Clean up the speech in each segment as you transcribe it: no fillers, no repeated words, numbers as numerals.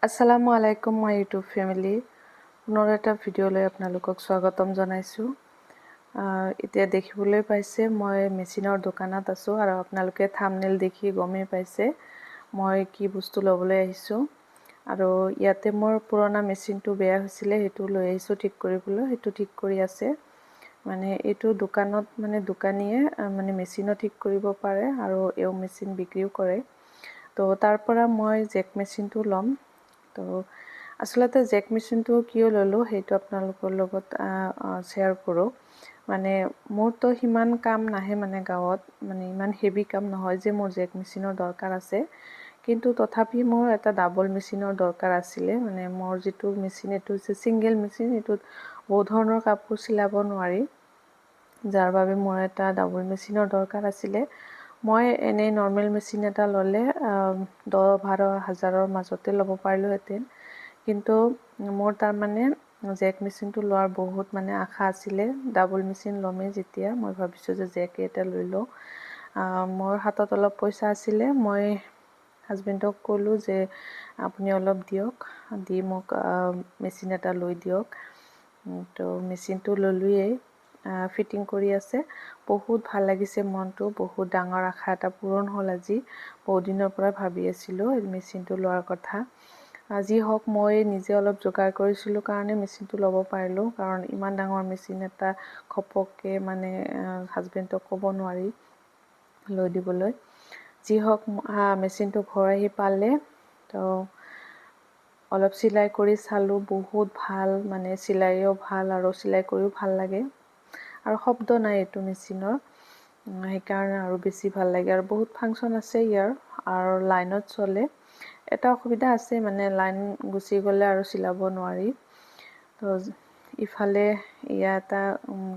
আসসালামু আলাইকুম my YouTube family, পুনৰ এটা ভিডিঅ'লৈ আপোনালোকক স্বাগতম জনাইছোঁ। এতিয়া দেখিবলৈ পাইছে, মই মেচিনৰ দোকানত আছোঁ আৰু আপোনালোকে থামনেল দেখি গমেই পাইছে মই কি বস্তু ল'বলৈ আহিছোঁ। আৰু ইয়াতে মোৰ পুৰণা মেচিনটো বেয়া হৈছিলে, সেইটো লৈ আহিছোঁ ঠিক কৰিবলৈ। সেইটো ঠিক কৰি আছে। মানে এইটো দোকানত মানে দোকানীয়ে মানে মেচিনো ঠিক কৰিব পাৰে আৰু এওঁ মেচিন বিক্ৰীও কৰে। তো তাৰ পৰা মই জেক মেচিনটো ল'ম। তো আচলতে জেক মেচিনটো কিয় ল'লোঁ, সেইটো আপোনালোকৰ লগত শ্বেয়াৰ কৰোঁ। মানে মোৰতো সিমান কাম নাহে, মানে গাঁৱত মানে ইমান হেভি কাম নহয় যে মোৰ জেক মেচিনৰ দৰকাৰ আছে। কিন্তু তথাপি মোৰ এটা ডাবল মেচিনৰ দৰকাৰ আছিলে। মানে মোৰ যিটো মেচিন, এইটো হৈছে ছিংগল মেচিন। এইটোত বহুত ধৰণৰ কাপোৰ চিলাব নোৱাৰি, যাৰ বাবে মোৰ এটা ডাবল মেচিনৰ দৰকাৰ আছিলে। মই এনেই নৰ্মেল মেচিন এটা ল'লে 10-12 হাজাৰৰ মাজতে ল'ব পাৰিলোহেঁতেন। কিন্তু মোৰ তাৰমানে জেক মেচিনটো লোৱাৰ বহুত মানে আশা আছিলে। ডাবল মেচিন ল'মেই যেতিয়া, মই ভাবিছোঁ যে জেক এটা লৈ লওঁ। মোৰ হাতত অলপ পইচা আছিলে। মই হাজবেণ্ডক ক'লোঁ যে আপুনি অলপ দিয়ক, দি মোক মেচিন এটা লৈ দিয়ক। তো মেচিনটো ল'লোৱেই, ফিটিং কৰি আছে। বহুত ভাল লাগিছে মনটো। বহুত ডাঙৰ আশা এটা পূৰণ হ'ল আজি। বহুত দিনৰ পৰা ভাবি আছিলোঁ এই মেচিনটো লোৱাৰ কথা। যি হওক, মই নিজে অলপ যোগাৰ কৰিছিলোঁ কাৰণে মেচিনটো ল'ব পাৰিলোঁ, কাৰণ ইমান ডাঙৰ মেচিন এটা ঘপককৈ মানে হাজবেণ্ডক ক'ব নোৱাৰি লৈ দিবলৈ। যি হওক, মেচিনটো ঘৰ আহি পালে। তো অলপ চিলাই কৰি চালোঁ। বহুত ভাল, মানে চিলাইও ভাল আৰু চিলাই কৰিও ভাল লাগে আৰু শব্দ নাই এইটো মেচিনৰ, সেইকাৰণে আৰু বেছি ভাল লাগে। আৰু বহুত ফাংচন আছে ইয়াৰ আৰু লাইনত চলে। এটা অসুবিধা আছে, মানে লাইন গুচি গ'লে আৰু চিলাব নোৱাৰি। তো ইফালে এয়া এটা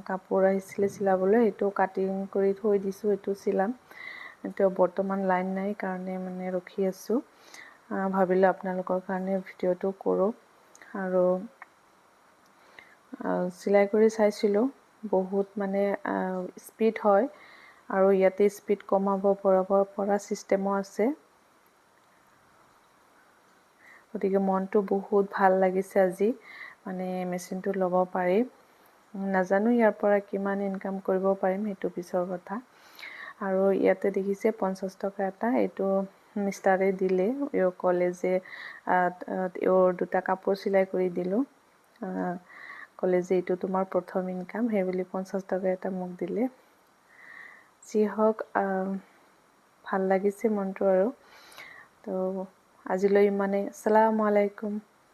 কাপোৰ আহিছিলে চিলাবলৈ, সেইটো কাটিং কৰি থৈ দিছোঁ, সেইটো চিলাম। এতিয়া বৰ্তমান লাইন নাই কাৰণে মানে ৰখি আছোঁ। ভাবিলোঁ আপোনালোকৰ কাৰণে ভিডিঅ'টো কৰোঁ। আৰু চিলাই কৰি চাইছিলোঁ, বহুত মানে স্পীড হয় আৰু ইয়াতে স্পীড কমাব বঢ়াব পৰা ছিষ্টেমো আছে। গতিকে মনটো বহুত ভাল লাগিছে আজি, মানে মেচিনটো ল'ব পাৰি। নাজানো ইয়াৰ পৰা কিমান ইনকাম কৰিব পাৰিম, সেইটো পিছৰ কথা। আৰু ইয়াতে দেখিছে 50 টকা এটা, এইটো মিষ্টাৰে দিলে। এওঁ ক'লে যে এওঁৰ দুটা কাপোৰ চিলাই কৰি দিলোঁ, ক'লে যে এইটো তোমাৰ প্ৰথম ইনকাম, সেইবুলি 50 টকা এটা মোক দিলে। যি হওক, ভাল লাগিছে মনটো। আৰু তো আজিলৈ ইমানেই। আসসালামু আলাইকুম।